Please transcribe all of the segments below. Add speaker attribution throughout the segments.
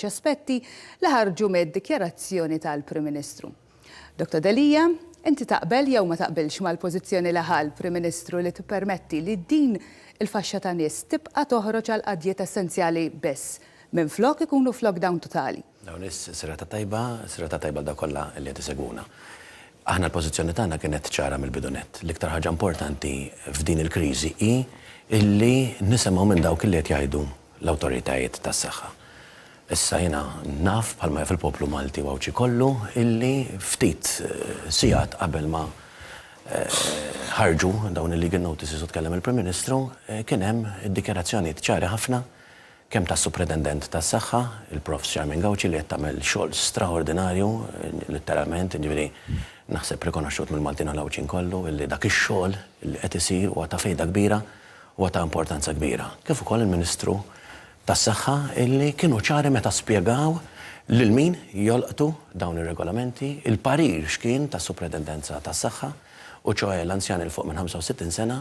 Speaker 1: Aspetti li ħarġu mid-dikjarazzjoni tal-Prim Ministru. Dottor Delia, inti taqbel jew ma taqbilx mal-pożizzjoni li ħa l-Prim Ministru li tippermetti li din il-faxxa ta' nies tibqa' toħroġ għal qadjiet essenzjali biss, minflok ikunu f'lockdown totali?
Speaker 2: Dawn nies, serata tajba, serata tajba għal dawk kollha li qed isegwuna. Aħna l-pożizzjoni tagħna kienet ċara mill-bidu nett. L-iktar ħaġa importanti f'din il-kriżi hi illi nisimgħu minn dawk illi qed jgħidu l-awtoritajiet tas-saħħa. Issa jiena naf, bħalma jaf il-poplu Malti u Għawdxi kollu, illi ftit sigħat qabel ma ħarġu dawn il-legal notices u tkellem il-Prim Ministru, kien hemm dikjarazzjonijiet ċari ħafna kemm tas-Supretendent tas-Saħħa, il-Profs Charmaine Gauci li qed tagħmel xogħol straordinarju, litteralment, jiġifieri naħseb rikonoxxut mill-Maltin u l-Għawdxin kollu illi dak ix-xogħol li qed isir huwa ta' fejda kbira huwa ta' importanza kbira, kif ukoll il-Ministru tas-Saħħa illi kienu ċari meta spjegaw lil min jolqtu dawn ir-regolamenti, il-parir x'kien tas-Supretendenza tas-Saħħa, u ċoe l-anzjani 'l fuq minn 65 sena,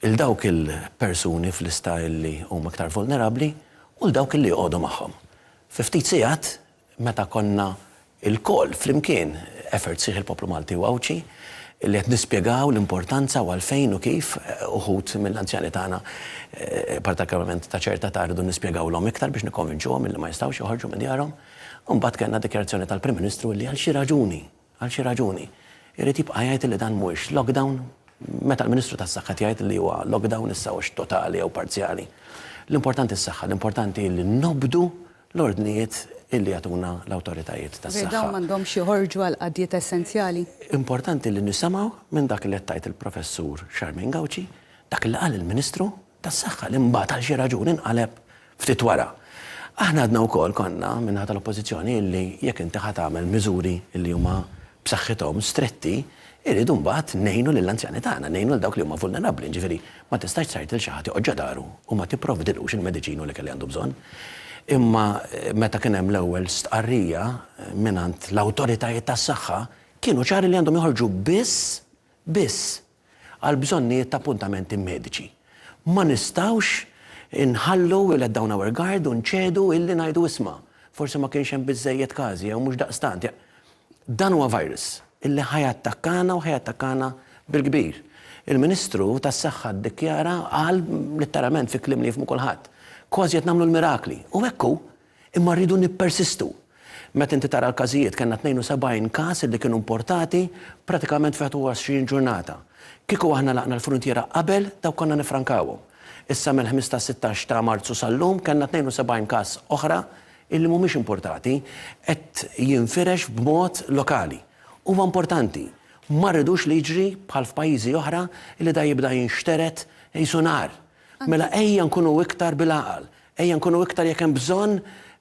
Speaker 2: 'il dawk il-persuni f'lista illi huma iktar vulnerabbli u 'l dawk illi joqogħdu magħhom. Fi ftit sigħat meta konna lkoll flimkien, effort sħiħ il-poplu Malti u Għawdxi, li qed nispjegaw l-importanza u għalfejn u kif uħud mill-anzjani tagħna, partikolarment ta' ċerta età rridu nispjegawlhom iktar biex nikkonvinċuhom illi ma jistgħux joħorġu minn djarhom. U mbagħad kellna dikjarazzjoni tal-Prim Ministru illi għal xi raġuni, għal xi raġuni, irid jibqa' jgħid illi dan mhuwiex lockdown meta l-Ministru tas-Saħħa qed jgħid li huwa lockdown issa hux totali jew parzjali. L-importanti s-saħħa, l-importanti li nobdu l-ordnijiet illi jagħtuna l-awtoritajiet tas-saħħa.
Speaker 1: Dawn m'għandhomx joħorġu għal qadjiet essenzjali?
Speaker 2: Importanti li nisimgħu minn dak li qed tgħid il-Professur Charmaine Gauci, dak li qal il-Ministru tas-Saħħa li mbagħad għal xi raġuni nqaleb ftit wara. Aħna għadna wkoll konna min-naħa tal-Oppożizzjoni illi jekk inti ħa tagħmel miżuri illi huma b'saħħithom, stretti, irridu mbagħad ngħinu lill-anzjani tagħna, ngħinu lil dawk li huma vulnerabbli, jiġifieri ma tistax tgħid lil xi ħadd joqgħod ġo daru u ma tipprovdilux il-mediċina u l-ikel li għandu bżonn. Imma meta kien hemm l-ewwel stqarrija mingħand l-awtoritajiet tas-saħħa, kienu ċari li għandhom joħorġu biss, biss, għal bżonnijiet ta' appuntamenti mediċi. Ma nistgħux inħallu, we let down our guard u nċedu illi ngħidu isma', forsi ma kienx hemm biżżejjed każi jew mhux daqstant. Dan huwa virus illi ħa jattakkana u ħa jattakkana bil-kbir. Il-Ministru tas-Saħħa ddikjara, qal litteralment fi kliem li jifhmu kulħadd, kważi qed nagħmlu l-mirakli. U hekk hu, imma rridu nippersistu. Meta inti tara l-każijiet, kellna 72 każ illi kienu importati pratikament f'21 ġurnata. Kieku aħna laqna l-fruntiera qabel, dawk konna niffrankawhom. Issa mill-ħmistax 16 ta' Marzu sal-lum kellna 72 każ oħra illi mhumiex importati, qed jinfirex b'mod lokali. Huwa importanti. Ma rridux li jiġri bħal f'pajjiżi oħra illi da jibda jinxtered qisu nar. Mela ejja nkunu iktar bil-għaqal, ejja nkunu iktar jekk hemm bżonn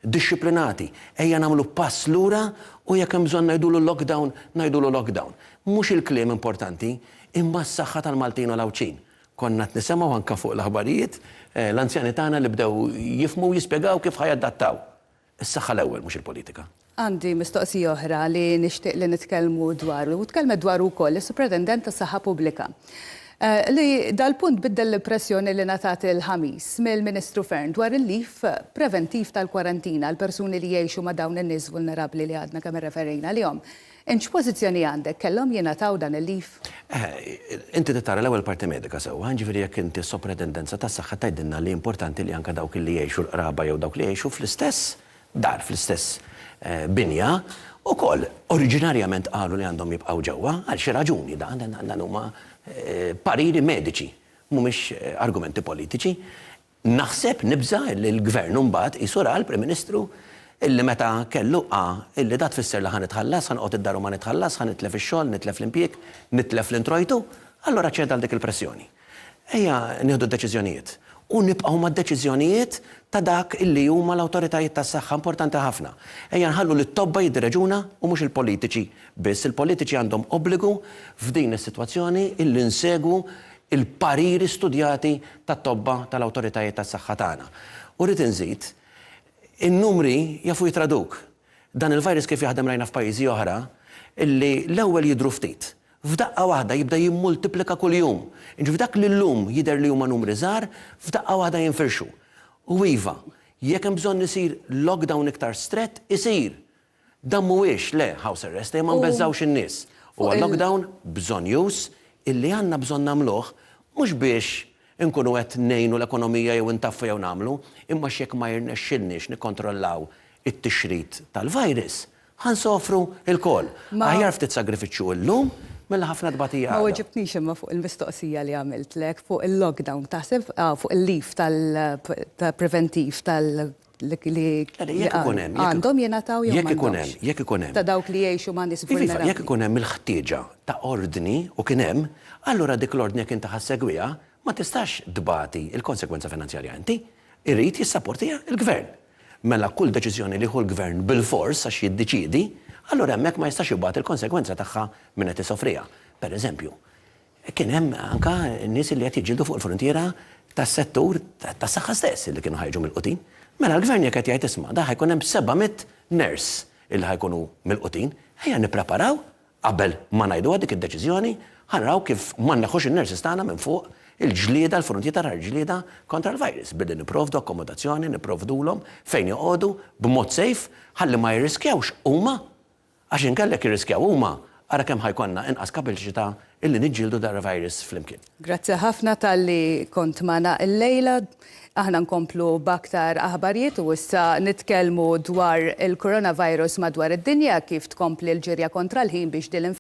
Speaker 2: dixxiplinati, ejja nagħmlu pass lura u jekk hemm bżonn ngħidulu lockdown, ngħidulu lockdown. Mhux il-kliem importanti, imma s-saħħa tal-Maltin u l-Għawdxin. Konna qed nisemgħu anke fuq l-aħbarijiet l-anzjani tagħna li bdew jifhmu u jispjegaw kif ħa jadattaw. Is-saħħa l-ewwel mhux il-politika.
Speaker 1: Għandi mistoqsija oħra li nixtieq li nitkellmu dwaru u tkellmet dwaru wkoll is-Supretendent tas-Saħħa Pubblika li dal-punt biddel l-impressjoni li ngħatat il-Ħamis mill-Ministru Fearne dwar il-leave preventiv tal-kwarantina għal persuni li jgħixu ma' dawn in-nies vulnerabbli li għadna kemm irreferejna għalihom. Int x'pożizzjoni għandek? Kellhom jingħataw dan il-leave?
Speaker 2: Eħe, inti trid tara l-ewwel parti medika sewwa, jiġifieri jekk inti s-Sopratendenza tas-Saħħa tgħidilna li importanti li anke dawk li jgħixu l-qraba jew dawk li jgħixu fl-istess dar, fl-istess binja, ukoll oriġinarjament qalu li għandhom jibqgħu ġewwa għal xi raġuni dan, dan huma pariri mediċi, mhumiex argumenti politiċi. Naħseb, nibża' illi l-Gvern imbagħad qisu ra l-Prim Ministru illi meta kellu A illi da tfisser li ħa nitħallas, ħa noqgħod id-dar u ma nitħallas, ħa nitlef ix-xogħol, nitlef l-impjieg, nitlef l-introjtu, allura ċeda għal dik il-pressjoni. Ejja nieħdu d-deċiżjonijiet u nibqgħu mad-deċiżjonijiet ta' dak illi huma l-awtoritajiet tas-saħħa, importanti ħafna. Ejja nħallu lit-tobba jiddireġuna u mhux il-politiċi biss. Il-politiċi għandhom obbligu f'din is-sitwazzjoni illi nsegwu il-pariri studjati tat-tobba tal-awtoritajiet tas-saħħa tagħna. U rrid inżid, in-numri jafu jittraduk. Dan il-virus kif jaħdem rajna f'pajjiżi oħra, illi l-ewwel jidhru ftit. F'daqqa waħda jibda jimmultiplika kuljum. Jiġifieri dak li llum jidher li huma numri żgħar, f'daqqa waħda jinfirxu. U iva, Jekk hemm bżonn isir lockdown iktar strett, isir. Dan mhuwiex, le, house arrest, ejja ma nbeżżgħux in-nies. Huwa lockdown bżonnjuż illi għandna bżonn nagħmluh mhux biex inkunu qed ngħinu l-ekonomija jew intaffu jew nagħmlu, imma għax jekk ma jirnexxilniex nikkontrollaw it-tixrid tal-virus, ħa nsofru lkoll. Aħjar ftit sagrifiċċju illum milli ħafna tbatija
Speaker 1: Ma
Speaker 2: għada.
Speaker 1: weġibtnix imma fuq il-mistoqsija li għamiltlek fuq il-lockdown. Taħseb, fuq il-leave tal-preventiv tal li
Speaker 2: Jekk ikun hemm.
Speaker 1: Għandhom jingħataw jew
Speaker 2: Jekk ikun hemm, jekk ikun hemm.
Speaker 1: Ta' dawk li jgħixu ma' nies
Speaker 2: Iva,
Speaker 1: vulnerabbli.
Speaker 2: Jekk ikun hemm il-ħtieġa ta' ordni u kien hemm, allura dik l-ordni jekk inti ħa ssegwiha, ma tistax tbati l-konsegwenza finanzjarja inti. Irid jissapportiha l-Gvern. Mela kull deċiżjoni li jieħu l-Gvern bilfors għax jiddeċiedi, allura hemmhekk ma jistax ibati l-konsegwenza tagħha min qed isofriha. Per eżempju, Kien hemm anke nies li qed jiġġieldu fuq il-fruntiera tas-settur tas-saħħa stess li kienu ħa jiġu milqutin. Mela l-Gvern jekk qed jgħid isma' da ħa jkun hemm 700 nurse illi ħa jkunu milqutin, ejja nippreparaw qabel ma ngħiduha dik id-deċiżjoni, ħa naraw kif ma nneħħux in-nurses tagħna minn fuq il-ġlieda, l-fruntiera tal-ġlieda kontra l-virus billi nipprovdu akkomodazzjoni, nipprovdulhom fejn joqogħdu b'mod safe ħalli ma jirriskjawx huma Għax inkella jekk jirriskjaw huma, ara kemm ħa jkollna inqas kapaċità illi niġġieldu dan il-virus flimkien.
Speaker 1: Grazzi ħafna talli kont magħna illejla. Aħna nkomplu b'aktar aħbarijiet u issa nitkellmu dwar il-coronavirus madwar id-dinja, kif tkompli l-ġirja kontra l-ħin biex din l-.